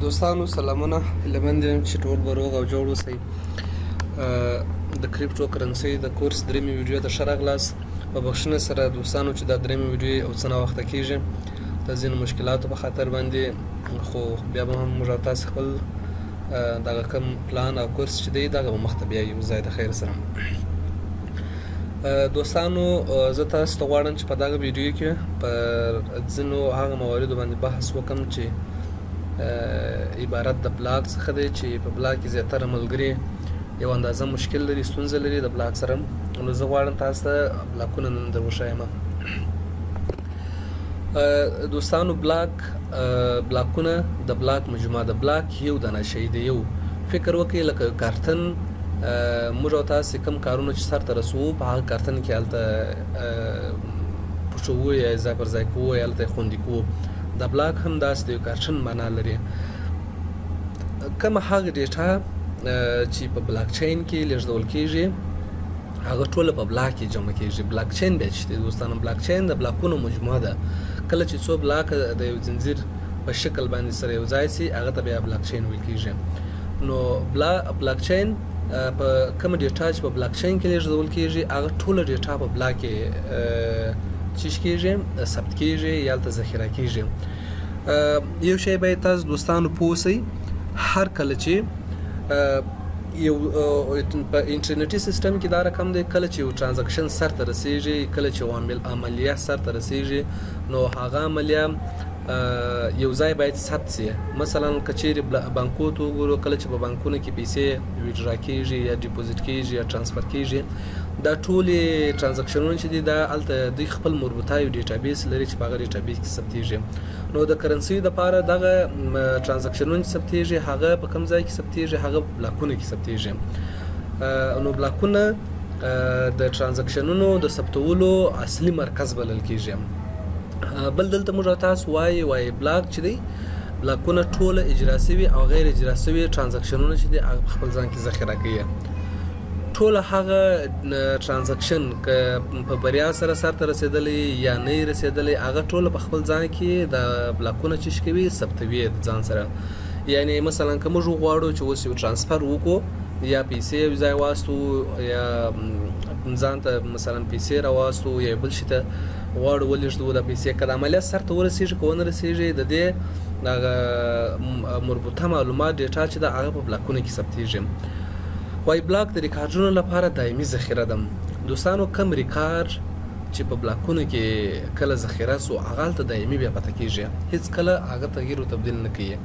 دوستانو سلامونه، هیله مند یم چې ټول به روغ او جوړ اوسئ. د کریپټو کرنسۍ د کورس درېیمې ویډیو ته ښه راغلاست. په بخښنه سره دوستانو چې دا درېیمه ویډیو او څه ناوخته کېږي د ځینو مشکلاتو په خاطر باندې، خو بیا به هم موږ او تاسې خپل دغه کوم پلان او کورس چې دی دغه به مخته بیایو ځای د خیر سره. دوستانو، زه تاسو ته غواړم چې په دغه ویډیو کې پر ځینو هغه مواردو باندې بحث وکم چې عبارت د بلاک څخه دی، چې په بلاک کې زیاتره ملګري یو اندازه مشکل لري، ستونزه لري د بلاک سره. نو زه غواړم تاسو ته بلاکونه نن در وښایم. دوستانو، بلاکونه د بلاک مجموعه ده. بلاک یو دانه شی دی. یو فکر وکړئ لکه کارتن، موږ او تاسو کوم کارونه چې سرته رسوو په هغه کارتن کې هلته پټوو یا ځای پر ځای کوو یا هلته خوندي کوو. دا بلاک هم داسې د یو کارتن معنا لري. کومه هغه ډیټا چې په بلاک چین کې لیږدول کیږي هغه ټوله په بلاک کې جمع کیږي. بلاک چین بیا چې دی دوستانو، بلاک چین د بلاکونو مجموعه ده. کله چې څو بلاک د یو ځنځیر په شکل باندې سره یو ځای سي هغه ته بیا بلاک چین ویل کیږي. نو بلاک چین په کومه ډیټا چې په بلاک چین کې لیږدول کیږي هغه ټوله ډیټا په بلاک کې چیش کیږي، ثبت کیږي یا هلته ذخیره کیږي. یو شی باید تاسو دوستانو پوه سئ، هر کله چې یو په انټرنیټي سیستم کې دا رقم دی، کله چې یو ترانزکشن سر ته رسیږي، کله چې یو عملیه سر ته رسیږي، نو هغه عملیه یو ځای باید ثبت سي. مثلا که چیرې بانکو ته وګورو، کله چې په بانکونو کې پیسې ویډرا کیږي یا ډیپوزیټ کیږي یا ترانسفر کیږي، دا ټولې ترانزکشنونه چې دي دا هلته دوی خپل مربوطه یو ډیټابیس لري چې په هغه ډیټابیس کې ثبتیږي. نو د کرنسي لپاره دغه ترانزکشنونه چې ثبتیږي هغه په کوم ځای کې ثبتیږي؟ هغه بلاکونو کې ثبتیږي. نو بلاکونه د ترانزکشنونو د ثبتولو اصلي مرکز بلل کیږي. بل دلته موږ تاسو وایي بلاک چې دی، بلاکونه ټوله اجرا سوي او غیر اجرا سوي ترانزکشنونه چې دي هغه په خپل ځان کې ذخیره کوي. ټوله هغه ترانزکشن که په بریا سره سرته رسېدلی یا نه رسېدلی هغه ټوله په خپل ځان کې د بلاکونه چې کوي ثبتوي د ځان سره. یعنی مثلا که موږ وغواړو چې اوس یو ترانسفر وکړو یا پیسې یو ځای واستو یا ځان ته مثلا پیسې راواستو یا بل شي ته غواړو ولېږدو دا پیسې، که د عملیه سرته ورسېږي که ونه رسېږي د دې دغه مربوطه معلومات ډیټا چې ده هغه په بلاکونو کې ثبتېږي. وای بلاک د ریکارډونو لپاره دایمي ذخیره ده. دوستانو، کم ریکارډ چې په بلاکونو کې کله ذخیره سو هغه هلته دایمي بیا پاتې کیږي، هیڅ کله هغه تغییر او تبدیل نه کوي.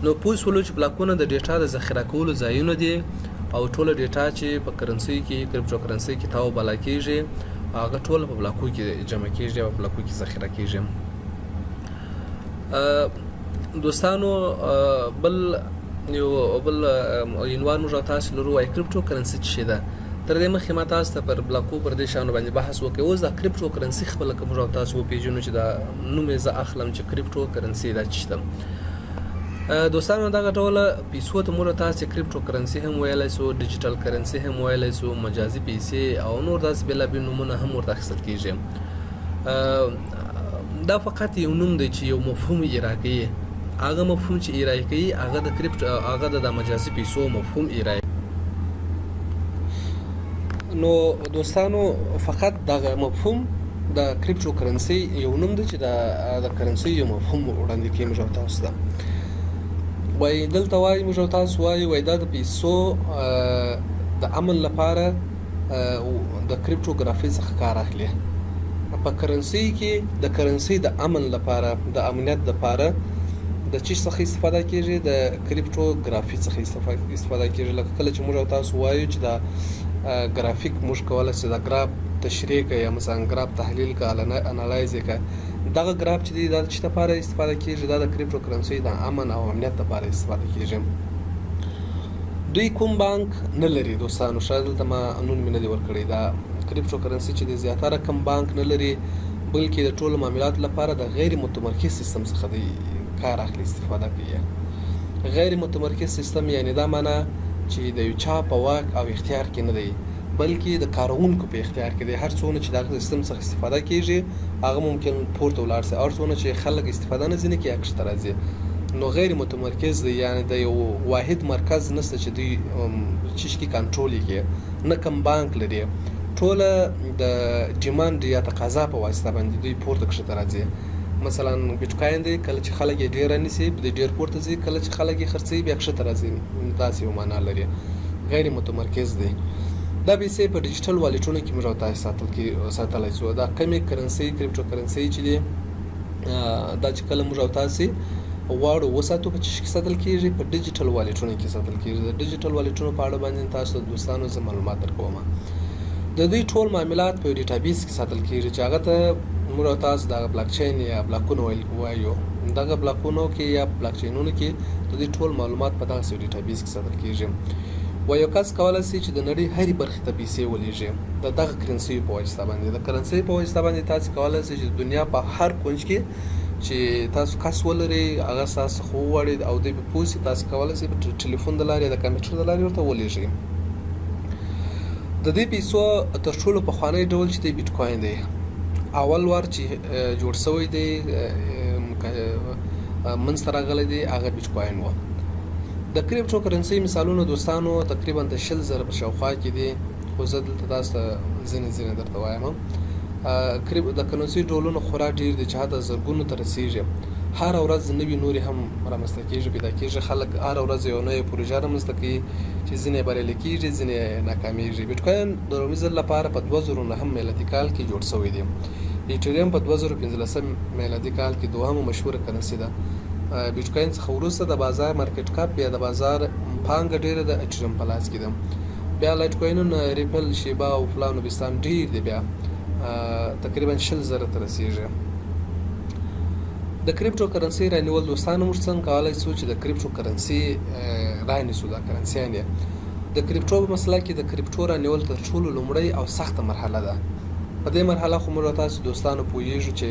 نو پوه سولو چې بلاکونه د ډیټا د ذخیره کولو ځایونه دي او ټوله ډیټا چې په کرنسي کې کریپټو کرنسي کې تاو بالا کیږي هغه ټوله په بلاکو کې جمع کیږي او په بلاکو کې ذخیره کیږي. دوستانو، بل یو بل عنوان موږ تاسو لرو، وای کریپټو کرنسي څه ده. تر دې مخکې ما تاسو ته پر بلاکو پر دې شیانو باندې بحث وکړ. اوس دا کریپټو کرنسي خپله که موږ او تاسو وپېژنو چې دا نوم یې زه اخلم چې کریپټو کرنسي دا څه ده. دوستانو، دغه ډول پیسو ته موږ تاسو کریپټو کرنسي هم ویلی سو، ډیجیټل کرنسي هم ویلی سو، مجازي پیسې او نور داسې بېلابېل نومونه هم ورته اخیستل کېږي. دا فقط یو نوم دی چې یو مفهوم ارائه کوي. هغه مفهوم چې ارائه کوي هغه د کریپټو هغه د مجازي پیسو مفهوم ارائه. نو دوستانو، فقط دغه مفهوم د کریپټو کرنسي یو نوم دی چې د کرنسي یو مفهوم وړاندې کوي موږ تاسو ته. وای دلته وای موږ تاسو وای دا د پیسو د امن لپاره د کریپټوګرافي څخه کار اخلي. په کرنسي کې د کرنسي د امن لپاره، د امنیت لپاره د چیش څخه استفاده کیږي؟ د کریپټوګرافي څخه استفاده کیږي. لکه کله چې موږ او تاسو وایو چې دا ګرافیک موږ کولای شو دا ګراف تشریح کړي یا مثلا ګراف تحلیل کړه، انالایز یې کړه، دغه ګراف چې دی دا د څه لپاره استفاده کیږي؟ دا د کریپټو کرنسي د امن او امنیت لپاره استفاده کیږي. دوی کوم بانک نه لري دوستانو، شاید دلته ما نوم مې نه دی ورکړی. دا کریپټو کرنسي چې دی زیاتره کوم بانک نه لري، بلکې د ټولو معاملاتو لپاره د غیر متمرکز سیستم څخه دی کار اخلي، استفاده کوي. غیر متمرکز سیستم یعنی دا معنا چې د یو چا په واک او اختیار کې نه دی، بلکې د کاروونکو په اختیار کې دی. هر څونه چې د هغه سیستم څخه استفاده کیږي هغه ممکن پورته ولاړ سي، هر څونه چې خلک استفاده نه ځینې کوي هغه کښته راځي. نو غیر متمرکز دی، یعنی د یو واحد مرکز نشته چې دوی چیش کې کنټرول یې کړي، نه کوم بانک لري. ټوله د ډیمانډ یا تقاضا په واسطه باندې دوی پورته کښته راځي. مثلا بیټکاین دی، کله چې خلک یې ډیر رانیسي د ډیر پورته ځي، کله چې خلک یې خرڅوي بیا کښته راځي. داسې یو معنا لري، غیر متمرکز دی. دا پیسې په ډیجیټل والټونو کې موږ او تاسو ساتل کې ساتلی شو. دا کمې کرنسي، کریپټو کرنسي چې دي، دا چې کله موږ او تاسو غواړو وساتو په چیش کې ساتل کیږي؟ په ډیجیټل والټونو کې ساتل کیږي. د ډیجیټل والټونو په اړه باندې تاسو دوستانو زه معلومات درکوم. د دوی ټول معاملات په database کې ساتل کیږي چې هغه ته موږ او تاسو دغه بلاکچین یا بلاکونو وایو. دغه بلاکونو کې یا بلاکچینونو کې د دوی ټول معلومات په دغسې database کې ساتل کیږي. و یو کس کولای شي چې د نړۍ هرې برخې ته پیسې ولیږي د دغه کرنسیو په واسطه باندې. د کرنسۍ په واسطه باندې تاسو کولای شئ چې د دنیا په هر کونج کې چې تاسو کس ولرئ، هغه ستاسو څخه وغواړي او دی به پوه شي، تاسو کولای شئ په ټلیفون د لارې یا د کمپیوټر د لارې ورته ولیږئ. د دې پیسو تر ټولو پخوانی ډول چې دی بیټ کوین دی. اول وار چې جوړ شوی دی، منځته راغلی دی، هغه بیټ کوین و. د کریپټو کرنسۍ مثالونه دوستانو تقریبا د 20,000 په شاوخوا کې دي، خو زه دلته تاسو ته ځینې ځینې درته وایم. د کرنسۍ ډولونه خورا ډیر دي چې حتی زرګونو ته رسیږي. هره ورځ نوي نورې هم رامنځته کیږي، پیدا کیږي. خلک هره ورځ یو نوې پروژه رامنځته کوي چې ځینې بریالي کیږي، ځینې ناکامیږي. بیټکوین د لومړي ځل لپاره په 2009 میلادي کال کې جوړ شوی دی. ایتریم په 2015 میلادي کال کې دوهمه مشهوره کرنسي ده. بیټکوین څخه وروسته د بازار market cap یا د بازار پانګه ډیره د ایتریم په لاس کې ده. بیا لایټ کوینونه، ریپل، شیبا او فلان و بستان ډیر دي، بیا تقریبا 20,000 ته رسیږي. د کریپټو کرنسي رانیول دوستانو موږ څنګه کولای شو چې د کریپټو کرنسي رانیسو؟ دا کرنسیانې د کریپټو په مسله کې د کریپټو رانیول تر ټولو لومړۍ او سخته مرحله ده. په دې مرحله خو موږ تاسو دوستانو پوهیږو چې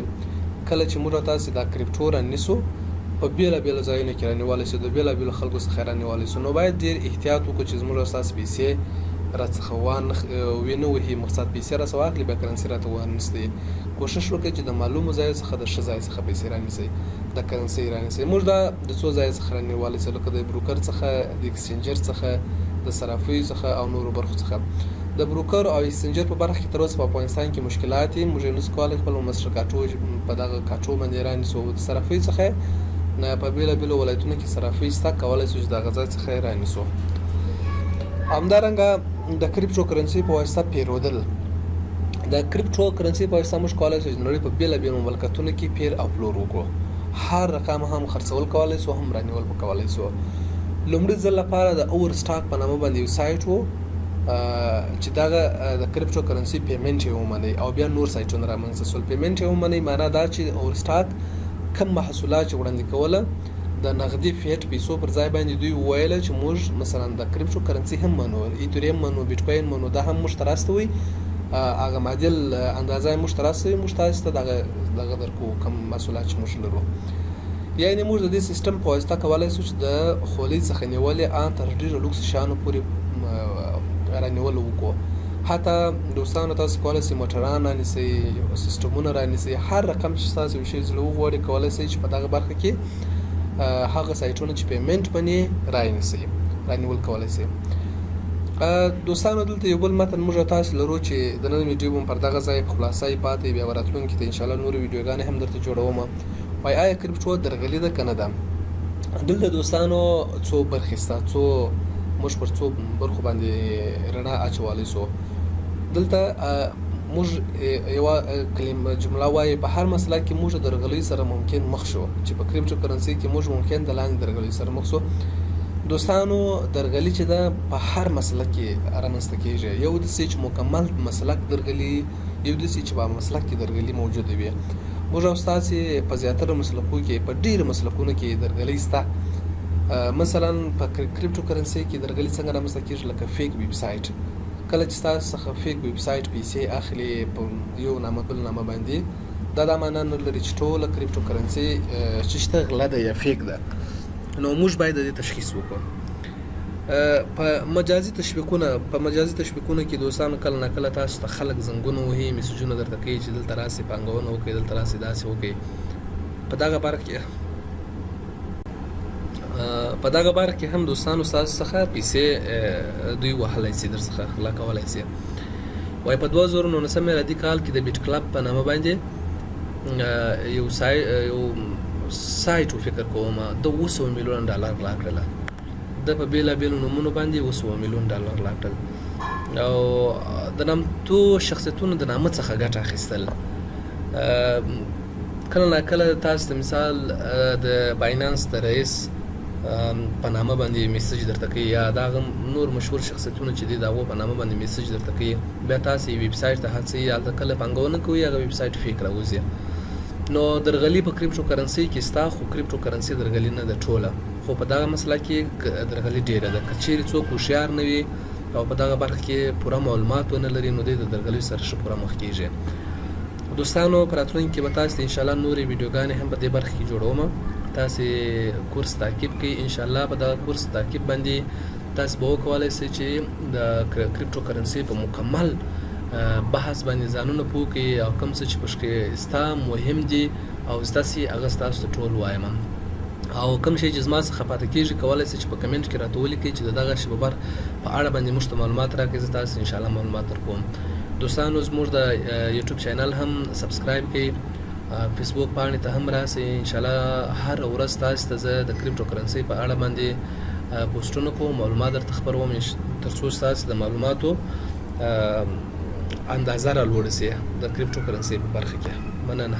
کله چې موږ تاسو دا کریپټو رانیسو، په بېلابېلو ځایونو کې رانیولی شو، د بېلابېلو خلکو څخه رانیولی شو، نو باید ډېر احتیاط وکړو چې زموږ ستاسو پیسې راڅخه وینه وهي. مقصد پیسې راڅخه واخلي، بیا کرنسي راته وانیسي. کوشش وکړئ چې د معلومو ځایو څخه، د ښه ځای څخه پیسې رانیسئ، د کرنسي رانیسئ. موږ دا د څو ځایو څخه رانیولی شو، لکه د بروکر څخه، د exchanger څخه، د صرافیو څخه او نورو برخو څخه. د بروکر او exchanger په برخه کې تر اوسه په افغانستان کې مشکلات دي، موږ یې نشو کولی خپل مستر کارټو په دغه کارټو باندې رانیسو. د صرافیو څخه په بېلابېلو ولایتونو کې صرافۍ شته، کولی شو چې دغه ځای څخه یې رانیسو. همدارنګه د کریپټو کرنسي په واسطه پیرودل، د کریپټو کرنسي په واسطه موږ کولای شو چې د نړۍ په بېلابېلو مملکتونو کې پیر او پلور وکړو. هر رقم هم خرڅول کولای شو، هم رانیول به کولای شو. لومړي ځل لپاره د Overstock په نامه باندې یو سایټ و چې دغه د کریپټو کرنسي payment یې ومني او بیا نور سایټونه رامنځته شول. payment یې ومني معنا دا چې Overstock کم محصولات چې وړاندې کوله، د نغدي فیټ پیسو پر ځای باندې دوی وویل چې موږ مثلا د کریپټو کرنسي هم منو، ایتریم منو، بیټ کوین منو، دا هم موږ ته راستوي، هغه معادل اندازه یې موږ ته راستوي، موږ تاسو ته دغه درکو کوم محصولات چې موږ لرو. یعنې موږ د دې سیستم په واسطه کولای شو چې د خولۍ څخه نیولې آن تر ډېرو لوکس شیانو پورې رانیول وکړو. حتی دوستانو تاسو کولای شئ موټران رانیسئ، سیستمونه رانیسئ، هر رقم چې تاسو یو شی زړه وغواړي کولای شئ چې په دغه برخه کې هغه سایټونه چې payment مني رانیسئ، رانیول کولای شئ. دوستانو دلته یو بل متن موږ تاسو لرو چې د نن ویډیو به پر دغه ځای په خلاصه یې پاتې، بیا به راتلونکي ته انشاءالله نورې ویډیوګانې هم درته جوړوم. وایي آیا کریپټو درغلي ده که نه ده؟ دلته دوستانو څو برخې شته، څو موږ پر څو برخو باندې رڼا اچولی شو. دلته موږ یوه کلمه جمله وایي، په هر مسله کې موږ د درغلیو سره ممکن مخ شو، چې په کریپټو کرنسي کې موږ ممکن د لاندې درغلیو سره مخ شو. دوستانو درغلي چې ده په هر مسلک کې رامنځته کېږي. یو داسې چې مکمل مسلک درغلي، یو داسې چې په مسلک کې درغلي موجوده وي. موږ او ستاسې په زیاتره مسلکو کې، په ډېرو مسلکونو کې درغلي شته. مثلا په کریپټو کرنسي کې درغلي څنګه رامنځته کېږي؟ لکه fake website، کله چې ستاسو څخه fake website پیسې اخلي په یو نامه بل نامه باندې، دا معنا نه لري چې ټوله کریپټو کرنسي چې شته غله ده یا fake ده. نو موږ باید د دې تشخیص وکړو. په مجازي تشویقونه، په مجازي تشویقونو کې دوستانو کله نا کله تاسو ته خلک زنګونه وهي، میسجونه درته کوي چې دلته راسئ پانګونه وکړئ، دلته راسئ داسې وکړئ. په دغه برخه کې په دغه برخه کې هم دوستانو ستاسو څخه پیسې دوی وهلی سي، در څخه غلا کولای سي. وای په 2019 میلادي کال کې د بیټ کلب په نامه باندې یو سایټ و، فکر کوم د 700 میلیون ډالر غلا کړله. د په بیلابیلو نومونو باندې 700 میلیون ډالر غلا کړل او د نامتو شخصیتونو د نامه څخه ګټه اخیستل. کله نا کله تاسو ته مثال د باینانس د رئیس په نامه باندې message درته کوي، یا دا نور مشهور شخصیتونه چې دي د هغو په نامه باندې message درته کوي. بیا تاسو ویب سایټ ته هڅئ، هلته کله پانګونه کوئ، هغه ویب سایټ fake راوځي. نو درغلي په crypto currency کې ستا، خو crypto currency درغلي نه ده ټوله، خو په دغه مسله کې درغلي ډیره ده. که چیرې څوک هوښیار نه وي او په دغه برخه کې پوره معلومات ونه لري، نو دی د درغلیو سره ښه پوره مخ کیږي. دوستانو، په راتلونکي کې به تاسو ته انشاءالله نورې ویډیوګانې هم په دې برخه کې جوړوم. تاسو کورس تعقیب کړئ. انشاءالله په دغه کورس تعقیب باندې تاسو به وکولای شئ چې د crypto currency په مکمل بحث باندې ځانونه پوه کړئ، او کوم څه چې پکې ستا مهم دي او ستاسو هغه ستاسو ته ټول وایم. او کوم شی چې زما څخه پاتې کیږي، کولای شئ چې په کمنټ کې راته ولیکئ چې د دغه شی په اړه باندې موږ ته معلومات راکړئ، زه تاسو ان شاء الله معلومات درکوم. دوستانو، زموږ د یوټیوب channel هم subscribe کړئ، فیسبوک پاڼې ته هم راسئ. ان شاء الله هر ورځ تاسو ته زه د crypto currency په اړه باندې پوسټونه کوم، معلومات درته خپروم، ترڅو ستاسو د معلوماتو اندازه را لوړه شي د crypto currency په برخه کې. مننه.